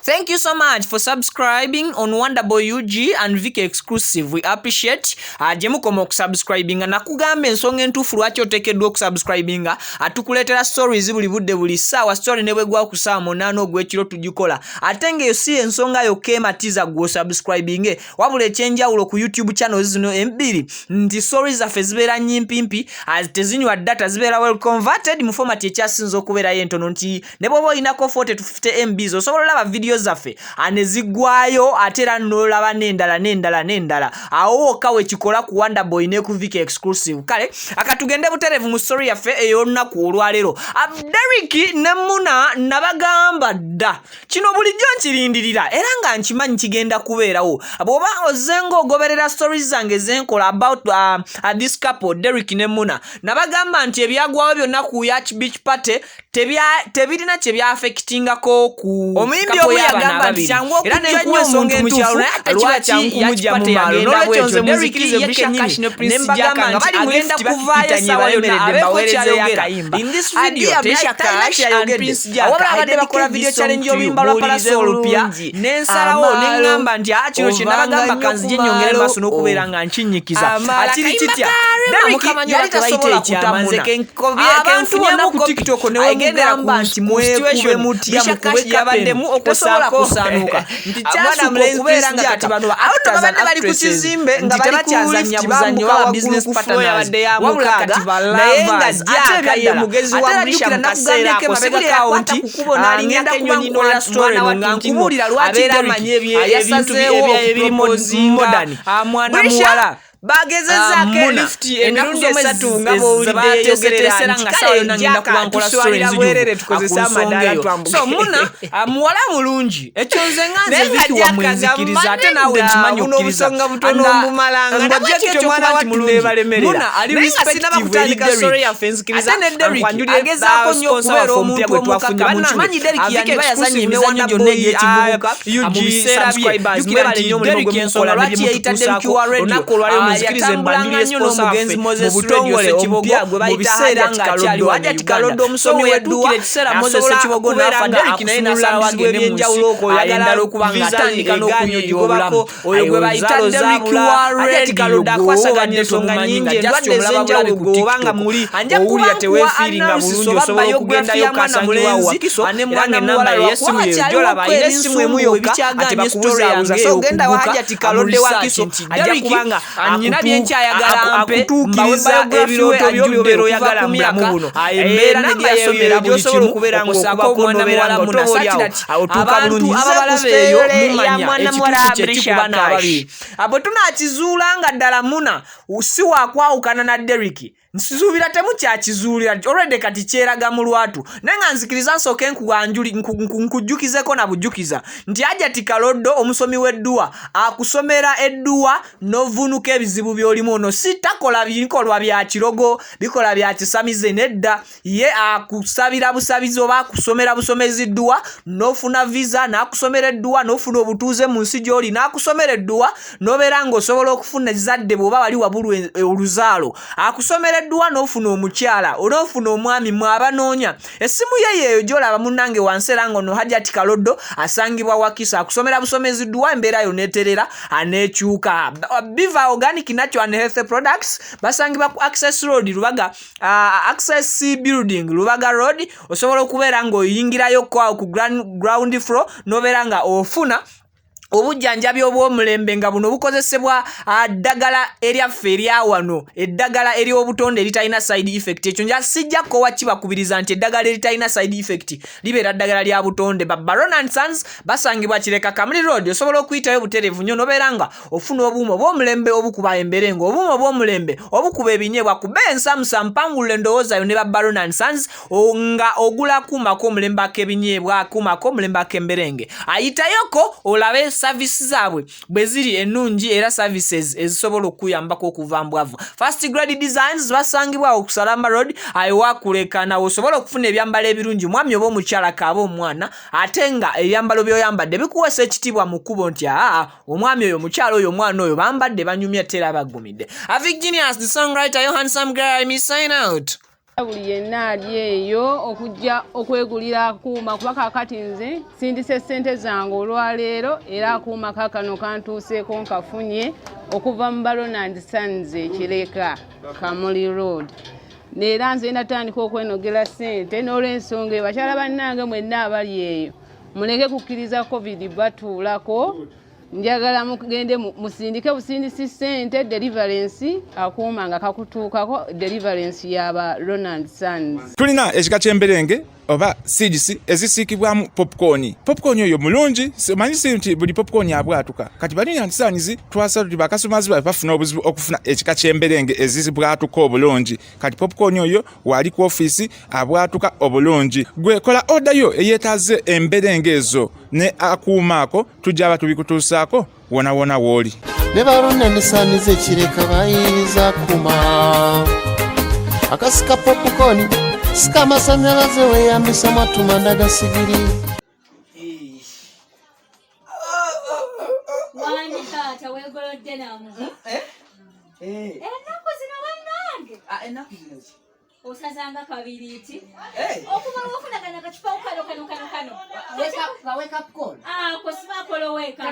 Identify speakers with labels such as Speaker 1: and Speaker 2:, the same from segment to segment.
Speaker 1: Thank you so much for subscribing on Wonderboy UG and Vicky Exclusive. We appreciate. Gye mukoma okusubscribinga, nakugamba ensonga entuufu lwaki oteekeddwa okusubscribinga. Atukuleetera stories buli budde, buli ssaawa. Story ne bwegwa ku ssaawa 8 ogw'ekiro tugikola, ate ng'eyo si ensonga yokka ematiza gwe osubscribinge, wabula ekyenjawulo ku YouTube channels zino embiri nti stories zaffe zibeera nyimpimpi, tezinywa data, zibeera well converted mu format ekyasinza okubeerayo entono, nti ne bw'oba olinako 40 to 50 MBs osobola olaba video zaffe ne ziggwayo, ate era n'olaba n'endala n'endala n'endala. Awo wokka wekikola ku Wonderboy ne ku Vicky Exclusive. Kale akatugende butereevu mu story yaffe ey'olunaku olwaleero. Derrick ne Muna, nabagamba dda kino, bulijjo nkirindirira era nga nkimanyi kigenda kubeerawo. Bw'oba ozzenga ogoberera stories zange zenkola about this couple, Derrick ne Muna, nabagamba nti ebyagwawo byonna ku Yacht Beach Party tebirina kye byaffectingako ku
Speaker 2: Omuyimbi omu yagamba nti kyangu
Speaker 1: era
Speaker 2: okujja
Speaker 1: nenkuwa
Speaker 2: nnyo
Speaker 1: ensonga
Speaker 2: omuntu mu
Speaker 1: entuufu
Speaker 2: kyalo, naye ate kiba
Speaker 1: lwaki
Speaker 2: kyangu kumujja mu maalo.
Speaker 1: N'olwekyo nze
Speaker 2: N'olwekyo nze
Speaker 1: muzikirize
Speaker 2: muzikirize
Speaker 1: Brisha
Speaker 2: Cash
Speaker 1: Cash
Speaker 2: ne
Speaker 1: ne
Speaker 2: Prince
Speaker 1: mbagamba
Speaker 2: Jack nga
Speaker 1: nti
Speaker 2: bali mu
Speaker 1: agenda
Speaker 2: lift
Speaker 1: kuvaayo
Speaker 2: bakitanye,
Speaker 1: essaawa yonna
Speaker 2: balemeredde,
Speaker 1: abeeko
Speaker 2: mbaweerezeeyo
Speaker 1: kyayogera.
Speaker 2: akayimba.
Speaker 1: In this video
Speaker 2: Adia Brisha
Speaker 1: talina
Speaker 2: Cash and
Speaker 1: kyayogedde,
Speaker 2: Prince Jack,
Speaker 1: wabula
Speaker 2: I
Speaker 1: abadde bakola
Speaker 2: dedicate
Speaker 1: video
Speaker 2: this song
Speaker 1: challenge
Speaker 2: to you.
Speaker 1: y'oluyimba lwa
Speaker 2: Muwulirize
Speaker 1: Palaso olupya,
Speaker 2: bulungi.
Speaker 1: nensalawo
Speaker 2: Amaalo,
Speaker 1: neŋŋamba nti ah, kino kye
Speaker 2: ovanga
Speaker 1: nabagamba
Speaker 2: nnyo
Speaker 1: kanzije
Speaker 2: ku
Speaker 1: nnyongere
Speaker 2: maalo,
Speaker 1: maaso n'okubeera nga nkinnyikiza.
Speaker 2: Amaalo,
Speaker 1: Akiri
Speaker 2: akayimba
Speaker 1: kitya?
Speaker 2: ka Rema,
Speaker 1: Derrick
Speaker 2: Mukama
Speaker 1: yali
Speaker 2: nnyo
Speaker 1: tasobola
Speaker 2: bayita ekyama, nze
Speaker 1: kutamuna
Speaker 2: abantu
Speaker 1: abantu
Speaker 2: bonna
Speaker 1: bonna
Speaker 2: ku
Speaker 1: ku
Speaker 2: TikTok
Speaker 1: TikTok
Speaker 2: ne
Speaker 1: ne
Speaker 2: wemugamba
Speaker 1: wemugamba
Speaker 2: nti
Speaker 1: nti
Speaker 2: mwekube
Speaker 1: mwekube
Speaker 2: mutya,
Speaker 1: mutya,
Speaker 2: mukube
Speaker 1: mukube
Speaker 2: yabaddemu
Speaker 1: yabaddemu
Speaker 2: okusobola
Speaker 1: okusobola
Speaker 2: kusaanuuka
Speaker 1: kusaanuuka
Speaker 2: nti
Speaker 1: nti
Speaker 2: kyasukka
Speaker 1: kyasukka
Speaker 2: okubeera
Speaker 1: okubeera
Speaker 2: nga
Speaker 1: nga
Speaker 2: kati
Speaker 1: kati
Speaker 2: bano
Speaker 1: bano
Speaker 2: ba
Speaker 1: actors
Speaker 2: babadde
Speaker 1: and
Speaker 2: bali ku
Speaker 1: actresses
Speaker 2: kizimbe nga
Speaker 1: nti
Speaker 2: bali ku
Speaker 1: tebakyazannya
Speaker 2: lift
Speaker 1: buzannyo
Speaker 2: bambuka
Speaker 1: baba
Speaker 2: waggulu
Speaker 1: business
Speaker 2: ku floor
Speaker 1: partners,
Speaker 2: yabadde ya
Speaker 1: wabula
Speaker 2: mukaaga,
Speaker 1: kati ba
Speaker 2: naye nga
Speaker 1: lovers. Ate
Speaker 2: Jack ye
Speaker 1: ebyaddala
Speaker 2: mugezi
Speaker 1: ate
Speaker 2: wa
Speaker 1: era
Speaker 2: Brisha
Speaker 1: jjukira
Speaker 2: mu kaseera
Speaker 1: nakugambeko
Speaker 2: ako
Speaker 1: emabegako
Speaker 2: sibuli
Speaker 1: awo
Speaker 2: yakwata
Speaker 1: nti
Speaker 2: ku kkubo n'alinnyako
Speaker 1: ngenda kuba
Speaker 2: ennyonyi
Speaker 1: nkolera story
Speaker 2: mwana
Speaker 1: eno
Speaker 2: wa
Speaker 1: nga
Speaker 2: nti nno
Speaker 1: nkubuulira lwaki
Speaker 2: abeera
Speaker 1: Derrick
Speaker 2: amanyi ebintu
Speaker 1: yasazeewo
Speaker 2: ebiri
Speaker 1: okuproposinga
Speaker 2: modern.
Speaker 1: mwana
Speaker 2: Brisha
Speaker 1: muwala
Speaker 2: bagezezaako
Speaker 1: Muna
Speaker 2: elifuti
Speaker 1: ennaku
Speaker 2: emirundi
Speaker 1: zomwe
Speaker 2: esatu nga bw'owulidde yeyogerera
Speaker 1: nga
Speaker 2: nti
Speaker 1: saawa
Speaker 2: kale
Speaker 1: yonna ngenda
Speaker 2: Jack
Speaker 1: kuba nkola story
Speaker 2: tuswalira
Speaker 1: enzijuvu
Speaker 2: bwerere, tukozese
Speaker 1: ku nsonga
Speaker 2: amadaala
Speaker 1: eyo.
Speaker 2: twambuke.
Speaker 1: So Muna muwala mulungi, ekyo nze nga nze
Speaker 2: Naye nga
Speaker 1: Vicky wammwe
Speaker 2: Jack
Speaker 1: nzikiriza,
Speaker 2: agamba
Speaker 1: ate naawe
Speaker 2: nedda,
Speaker 1: nkimanyi
Speaker 2: buno
Speaker 1: okkiriza.
Speaker 2: obusonga butono
Speaker 1: And,
Speaker 2: mbumalanga
Speaker 1: ng'oggyeko
Speaker 2: nabwekityo
Speaker 1: ekyokuba
Speaker 2: mwana
Speaker 1: nti
Speaker 2: wattu
Speaker 1: mulungi,
Speaker 2: nebalemerera.
Speaker 1: Muna ali
Speaker 2: Naye nga sinaba
Speaker 1: respective eri
Speaker 2: kutandika story
Speaker 1: Derrick.
Speaker 2: yaffe, nzikiriza
Speaker 1: Ate ne Derrick
Speaker 2: nkwanjulire
Speaker 1: agezaako nnyo
Speaker 2: sponsor
Speaker 1: okubeera
Speaker 2: waffe omupya
Speaker 1: omuntu
Speaker 2: gwe twafunye.
Speaker 1: omukakkamu.
Speaker 2: Bannange,
Speaker 1: Nkimanyi Derrick
Speaker 2: Vicky
Speaker 1: yandiba yazannya
Speaker 2: Exclusive ne
Speaker 1: emizannyo gyonna
Speaker 2: Wonderboy,
Speaker 1: egy'ekivubuka
Speaker 2: UG
Speaker 1: mu biseera bye.
Speaker 2: subscribers,
Speaker 1: Jjukira
Speaker 2: mwebale
Speaker 1: nti
Speaker 2: nnyo omulimu
Speaker 1: Derrick
Speaker 2: gwe
Speaker 1: ensonga
Speaker 2: mukola ne
Speaker 1: lwaki
Speaker 2: bye
Speaker 1: yeyita Derrick
Speaker 2: mututuusaako.
Speaker 1: wa radio,
Speaker 2: Olunaku olwaleero munzikirize
Speaker 1: yatambulanga
Speaker 2: mbandulire
Speaker 1: nnyo
Speaker 2: sponsor
Speaker 1: n'omugenzi
Speaker 2: waffe
Speaker 1: Moses
Speaker 2: mu butongole
Speaker 1: Radio Ssekibogo
Speaker 2: omupya gwe
Speaker 1: mu
Speaker 2: bayita
Speaker 1: biseera
Speaker 2: Hajat
Speaker 1: nga
Speaker 2: Kaloddo
Speaker 1: akyaliwo.
Speaker 2: wano
Speaker 1: Hajat
Speaker 2: Uganda.
Speaker 1: Kaloddo
Speaker 2: So
Speaker 1: omusomi
Speaker 2: we
Speaker 1: w'edduwa
Speaker 2: yatuukira ekiseera
Speaker 1: Moses
Speaker 2: asobola
Speaker 1: Ssekibogo
Speaker 2: okubeera
Speaker 1: n'afa,
Speaker 2: nga
Speaker 1: Derrick naye n'asalawo
Speaker 2: akusumulula
Speaker 1: agende mu nsi
Speaker 2: eby'enjawulo okwo, oyagala
Speaker 1: endala okuba nga
Speaker 2: visa
Speaker 1: atandika
Speaker 2: egaanye
Speaker 1: n'okunyonyola
Speaker 2: ogigobako,
Speaker 1: obulamu.
Speaker 2: oyo gwe bayita
Speaker 1: Oluzaalo
Speaker 2: Derrick
Speaker 1: zaabula.
Speaker 2: wa
Speaker 1: Hajat
Speaker 2: Radio,
Speaker 1: Kaloddo akwasaganya
Speaker 2: gw'obadde
Speaker 1: ensonga
Speaker 2: tomumanyi
Speaker 1: nnyingi,
Speaker 2: nga just
Speaker 1: endwadde
Speaker 2: omulaba
Speaker 1: ez'enjawulo
Speaker 2: bulabi ku
Speaker 1: gw'oba nga
Speaker 2: TikTok.
Speaker 1: muli
Speaker 2: Anja
Speaker 1: owulira
Speaker 2: kuba
Speaker 1: teweefiiringa
Speaker 2: nkuwa
Speaker 1: bulungi,
Speaker 2: analysis oba
Speaker 1: osobola
Speaker 2: biography
Speaker 1: okugendayo
Speaker 2: ya mwana
Speaker 1: okasangibwa
Speaker 2: mulenzi
Speaker 1: Wakiso,
Speaker 2: ane
Speaker 1: era
Speaker 2: mwana
Speaker 1: ng'ennamba
Speaker 2: muwala
Speaker 1: y'essimu
Speaker 2: lwakuba
Speaker 1: yeyo
Speaker 2: akyaliwo
Speaker 1: gy'olaba, alina essimu emu
Speaker 2: ebinsuumu
Speaker 1: yokka ate
Speaker 2: ebikyagaanye story
Speaker 1: bakubuzaabuza.
Speaker 2: yange
Speaker 1: So genda wa
Speaker 2: okuguka
Speaker 1: Hajati Kalodde
Speaker 2: Wakiso,
Speaker 1: nti
Speaker 2: ajja
Speaker 1: Derrick
Speaker 2: kuba nga
Speaker 1: nnyina byenkyayagala mpe
Speaker 2: akutuukiriza
Speaker 1: mbawe
Speaker 2: ebirooto byo
Speaker 1: biography we
Speaker 2: by'obeera
Speaker 1: ajjudde
Speaker 2: oyagala
Speaker 1: okuva ku
Speaker 2: mu bulamu
Speaker 1: myaka,
Speaker 2: buno.
Speaker 1: embeera ne
Speaker 2: Enamba
Speaker 1: gye
Speaker 2: yeyo
Speaker 1: yasomera buli
Speaker 2: gy'osobola
Speaker 1: kimu
Speaker 2: okubeera
Speaker 1: okwossaako
Speaker 2: ng'okubako
Speaker 1: omwana
Speaker 2: n'obeera
Speaker 1: muwala
Speaker 2: nga
Speaker 1: Muna
Speaker 2: otoba oli awo
Speaker 1: Sakinati
Speaker 2: otuuka
Speaker 1: abantu
Speaker 2: bulungi. Nze ku
Speaker 1: ababalaba eyo
Speaker 2: story ya
Speaker 1: mumanya
Speaker 2: mwana
Speaker 1: ekituufu
Speaker 2: muwala
Speaker 1: kye
Speaker 2: Brisha
Speaker 1: kikuba n'ababiri.
Speaker 2: Cash.
Speaker 1: Bwe tunaakizuula nga ddala Muna si wakwawukana na Derrick, nsuubira temukyakizuulira already, kati kyeraga mu lwatu. Naye nga nzikiriza nsooke nkujjukizeko na bujjukiza nti Hajati Kaloddo omusomi w'edduwa akusomera edduwa n'ovuunuka ebizibu by'olimu. Ono si takola bikolwa bya kirogo, bikola bya kisamize, nedda. Ye akusabira busabizi oba akusomera busomezi dduwa n'ofuna visa, n'akusomera edduwa n'ofuna obutuuze mu nsi gy'oli, n'akusomera edduwa n'obeera ng'osobola okufuna ezzadde bw'oba wali wabulwa oluzaalo, akusomera edduwa n'ofuna omukyala, n'ofuna omwami mwabanoonya. Essimu ye yeeyo gy'olaba munnange wansi, era nga ono Hajati Kaloddo asangibwa Wakiso, akusomera busomezi dduwa, embeera yo neeterera aneekyuka. Biva Organic Natural and Health Products basangibwa ku Access Road Lubaga, Access Building, Lubaga Road. Osobola okubeera ng'oyingirayoko awo ku ground floor n'obeera nga ofuna obujjanjabi obw'omulembe nga buno bukozesebwa ddagala eryaffe erya wano, eddagala ery'obutonde eritalina side effect. Ekyo nja sijja kkowa kibakubiriza nti eddagala eritalina side effect libeera ddagala lya butonde. Ba Baron and Sons basangibwa Kireka, Kamuli Road. Osobola okuyitayo butereevu nnyo n'obeera nga ofuna obuuma obw'omulembe obukuba emberengo, obuuma obw'omulembe obukuba ebinyeebwa. Kuba ensamusa mpangulula endowooza yo ne ba Baron and Sons nga ogula akuuma ak'omulembe ak'ebinyeebwa, akuuma ak'omulembe ak'emberenge. Ayitayoko olabe. service zaabwe bwe ziri ennungi era services ezisobola okukuyambako okuva mbwavu. First Grade Designs basangibwa awo ku Salamba Road ewakulekana, osobola okufuna ebyambalo ebirungi, omwami oba omukyala, kaaba omwana, ate nga ebyambalo by'oyambadde bikuweesa ekitiibwa mu kkubo nti aa, omwami oyo, omukyala oyo, omwana oyo bambadde banyumya tera baggumidde. Avic Genius, the songwriter, yo handsome guy, me sign out.
Speaker 3: Buli yenna ali eyo okujja okwegulira akuuma, kuba kaakati nze sindise ssente zange olwaleero, era akuuma kaakano kantuuseeko nkafunye okuva mu ba Ronald Sons Ekireka, Kamuli Road. Neera nze natandika okwenogera ssente n'olwensonga eyo. Bakyala bannange mwenna abali eyo, muleke kukkiriza COVID batuulako. Njagala mugende musindike busindisi ssente, deliverance, akuuma nga kakutuukako, deliverance yaba Ronald Sons.
Speaker 4: Tulina ekika ky'emberenge oba seeds ezisiikibwamu popcorn. Popcorn oyo mulungi. Omanyi si nti buli popcorn abwatuka. Kati ba Ronald Sons twasala tuti bakasitomazi baffe bafuna obuzibu okufuna ekika ky'emberenge ezibwatuka obulungi. Kati popcorn oyo waali ku ofiisi abwatuka obulungi. Gwe kola order yo eyeetaaze emberenge ezo ne akuuma ako, tujja aba tubikutuusaako wona wona w'oli.
Speaker 5: Ne ba Ronald Sons Ekireka bayiriza kuma akasika popcorn, sika amasanyalaze, weeyambisa matumanda gasigiri.
Speaker 6: Wani taata, weegolodde namu ennaku zino bannange.
Speaker 1: Ennaku zino ki?
Speaker 6: Osazanga kabiriiti okuva lwofunagana akacupa kano kano kano kano ako sibakoloweka.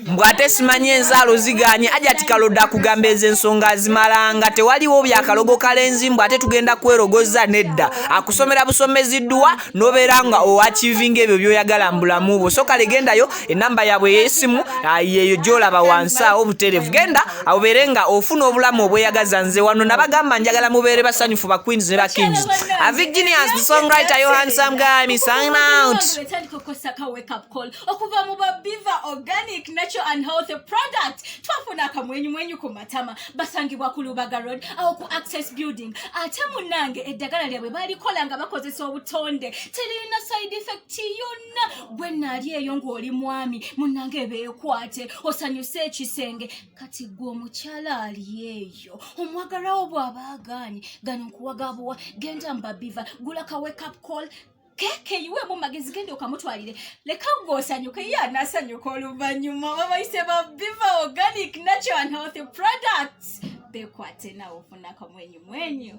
Speaker 1: Mbw ate simanyi enzaalo ziganye. Ajati Kalodde akugamba ezo ensonga azimalanga, tewaliwo byakalogo kalenzi. Mbw ate tugenda kwerogoza nedda, akusomera busomezi dduwa n'obeera nga oachievinga ebyo by'oyagala mu bulamu bwo. So kale gendayo, enamba yaabwe ey'essimu yeeyo gy'olaba wansi awo obutereevu. Genda obeere nga ofuna obulamu obweyagaza. Nze wano nabagamba njagala mubeere basanyufu, ba queens ne ba kings. Avic Genius, the songwriter, yo handsome guy, me sign out.
Speaker 6: Etandika okukosaka wake up call okuva mu Babiva Organic Natural and Health Product. Twafuna akamwenyumwenyu ku matama. Basangibwa ku Lubaga Road awo ku Access Building. Ate munnange, eddagala lyabwe balikola nga bakozesa obutonde, terina side effect yonna. Gwe naali eyo ng'oli mwami munnange, beekwate osanyuse ekisenge. Kati gwe omukyala ali eyo, omwagalwawo bw'aba agaanye, gano nkuwagabuwa, genda Mbabiva, gula ka wake up call keeke yiweemu magezi, genda okamutwalire, leka gwe osanyuke, ye anaasanyuka oluvannyuma. Babayise ba Biva Organic Natural and Healthy Products. Bekwate nawe ofuna akamwenyumwenyu.